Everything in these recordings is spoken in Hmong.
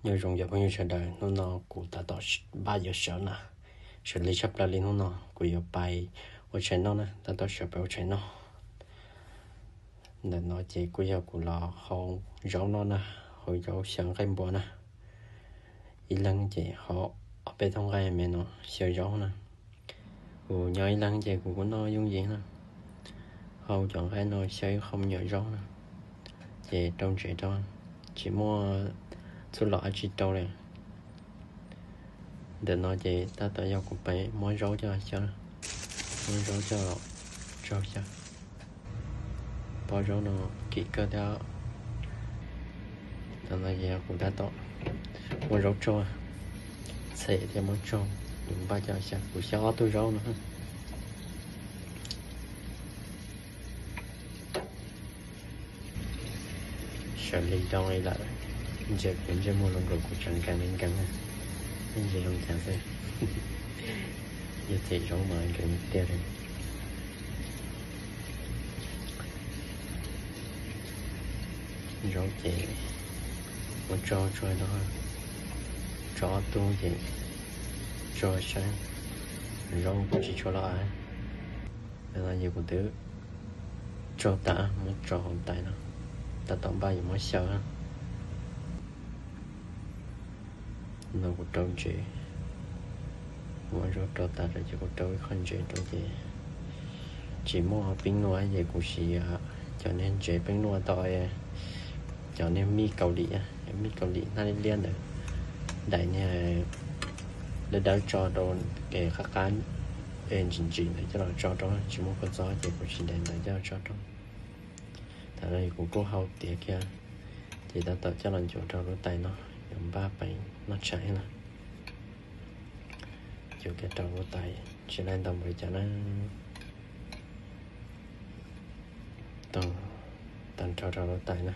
Nyob zoo cov phooj ywg sawv daws, hnub no kuv tab tom npaj yuav sawv na, sawv lig tshaj plaws li. Hnub no kuv yuav pais ua tshais noj na, tab tom sawv pais ua tshais noj. Ntawm no ces kuj yog kuv los hau zaub noj na, hau zaub xyaw nqaij npua na. Ib leeg ces hau ob peb thooj nqaij me no xyaw zaub na. Kuv nyob ib leeg ces kuv kuj noj yooj yim na, hau cov nqaij no xyaw ib qho me nyuam zaub na, ces rau ntsev rau, tsis muaj txuj lom dab tsi rau li. Ntawm no ces tab tom yog kuv pais muab zaub coj xyaw, muab zaub coj tso xyaw. Pob zaub no kim kawg thiab. Ntawm no ces yog kuv tab tom muab zaub tso, txhem thiab muab tso, kuv npaj coj xyaw, kuv xyaw ob tug zaub no. Sawv lig doo li lawm, ntsia kuv ntsej muag zoo nkaus kuv tseem nkees li nkees, ntsia zoo cas xwb. Yog txhem zaub mas nkees tiag li. Zaub ces muab tso tso no, tso ob tug ces tso saib, zaub kuj tsis tshua loj. Ntawm no ces kuv twb tso tas, muab tso hauv tais no, tab tom npaj yuav muab xyaw. No kuv rau ntsev, muab zaub rau tas rau ces kuv rau ib qho ntsev rau ces tsis muaj peeb nua ces kuv siv cov niag ntsev peeb nua tau, cov niag mij Kaus Lim, mij Kaus Lim hnab liab liab ntawd, daim niag dawb dawb tso rau, es qab qab, es ntsim ntsim ntawd coj los tso rau, tsis muaj kua txob ces kuv siv daim ntawd coj los tso rau. Thaum no kuv kuj hau tiav kiag, ces tab tom coj los ncuav rau lub tais no, yuav npaj pais noj tshais na. Ncuav kiag rau lub tais, tsis laij ntau npaum li cas na. Tau, tag nrho rau lub tais na.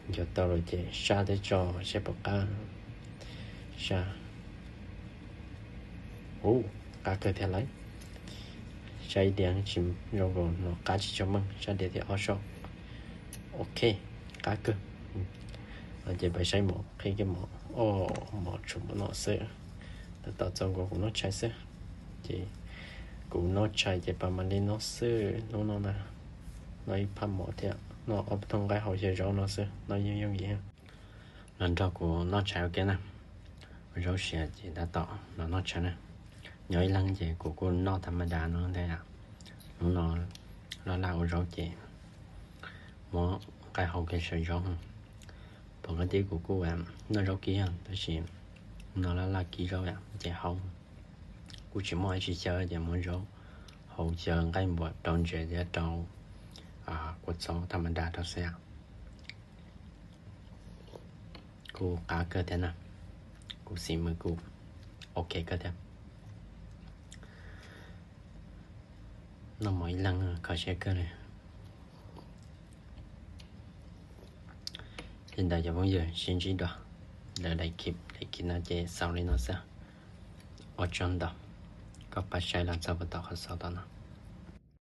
Ncuav tau lawm ces saj thiab tso saib puas qab. Saj. Ub, qab kawg thiab lauj. Saj ib diav tsis zoo nkaus no, qab tsis tshua meej, saj diav thiab ob soj. Ok, qab kawg. No ces pais saib mov, qhib kiag mov, o, mov tshuav npaum no xwb. Tab tom txaus nkaus kuv noj tshais xwb. Ces kuv noj tshais ces pab mam li noj xwb hnub no na. Noj ib phaj mov thiab noj ob thooj nqaij hau xyaw zaub no xwb, noj yooj yooj yim. Los nrog kuv noj tshais ua ke na. Ua zaub siav ces tab tom los noj tshais na. Nyob ib leeg ces kuv kuj noj tham ma das no ntag. Hnub no laj laj ua zaub ces muab nqaij hau kiag xyaw zaub. Pom qab tib kuv kuj noj zaub kib, tab sis no laj laj kib zaub ces hau, kuj tsis muaj dab tsi xyaw ces muab zaub hau xyaw nqaij npua rau ntsev thiab rau kua txob tham ma das rau xwb. Kuj qab kawg thiab na, kuv xim mus kuj ok kawg thiab. Noj mov ib leeg kho siab kawg li. Li ntawd cov phooj ywg, sib ntsib dua lwm daim clip, daim clip no ces xaus li no xwb. Ua tsaug ntau koj pab saib los txog puag tom qhov xaus tom no.